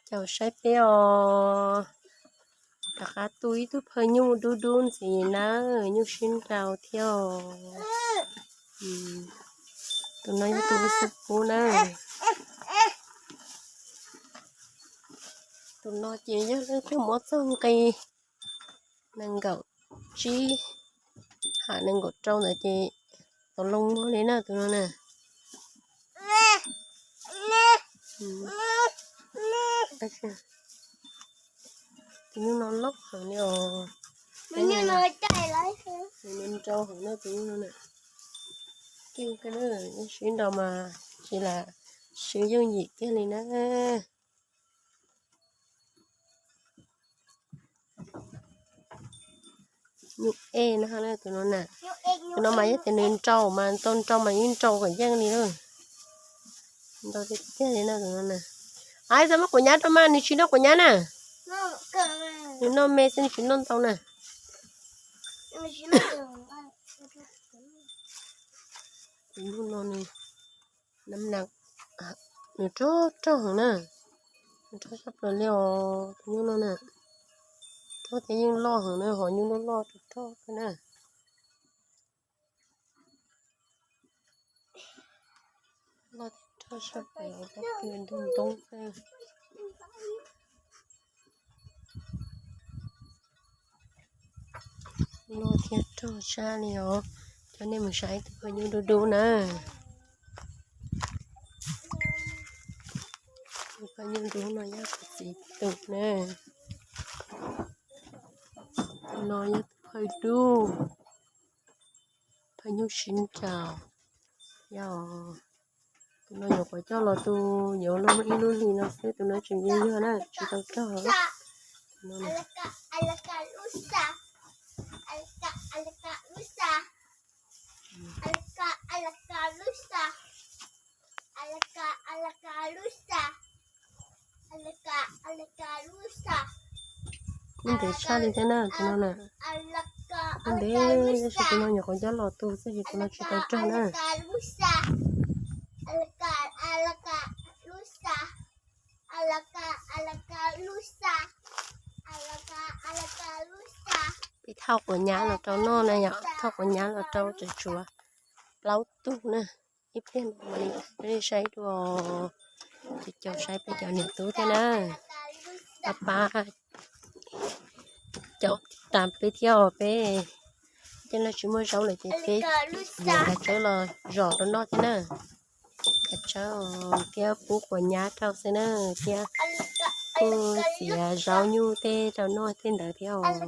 Caum saib peb os. Rov qab tu ib tug phawj nyuj dub dub ntxiv na, nyuj sib nraus thiab os. Tus no yog tus xub pub na. Tus no ces yog leej twg muab txog nqi nees nkaum tsib ham nees nkaum rau ntawd ces tau loo muag li na tus no na. Tus nyuj no loj heev li os. Nws nrau heev na tus nyuj no na. Keej kawg na, sib nraus mas tsis lam swb yooj yim kiag li na. Nyuj ej no, tus no na. Tus no mas yog tias nws nrau mas tau nrau mas yeej nrau kom yeej li na. Nrau tiag tiag li na tus no na. Ai, txhob muab quav nyab rau mas, nws tsis noj quav nyab na. Nws noj me xwb, nws tsis noj ntau na. Tus nyuj no nws, nws rog rog heev na. Nws rog sab plaws li os tus nyuj no na. Rog thiab yeej loj heev na, hos nyuj loj loj rog rog kawg na. Loj thiab rog sab plaws, ntug ntoo xwb. Loj thiab rog sab li os. Coj nej mus saib tus phawj nyuj dub dub na. Tus phawj nyuj dub no yog kuv txiv tus na. Tus no yog tus phawj dub, phawj nyuj sib nraus. Yog tus no nyuam qhuav coj los tu, yuav luag muaj ib lub hlis no xwb, tus no tseem yuag yuag na, tsis tau rog. Kuj ntev tshaj li thiab na tus no na. Kuj ntev, tab sis tus no nyuam qhuav coj los tu xwb ces tus no tsis tau rog na. Peb thauj quav nyab los rau noj na yom, thauj quav nyab los rau tseem tshuav plaub tug na. Ib pliag no mam li rau nej saib dua, caum saib peb cov niam tub thiab na. Pab pab caum tas peb thiab os, peb ces no tsis muaj zaub lawm ces peb yuav kav tsawb los zom rau noj thiab na. Kav tsawb thiab pub quav nyab rau xwb na, thiab kuj txiav zaub nyuj tej rau noj tej ntawd thiab os.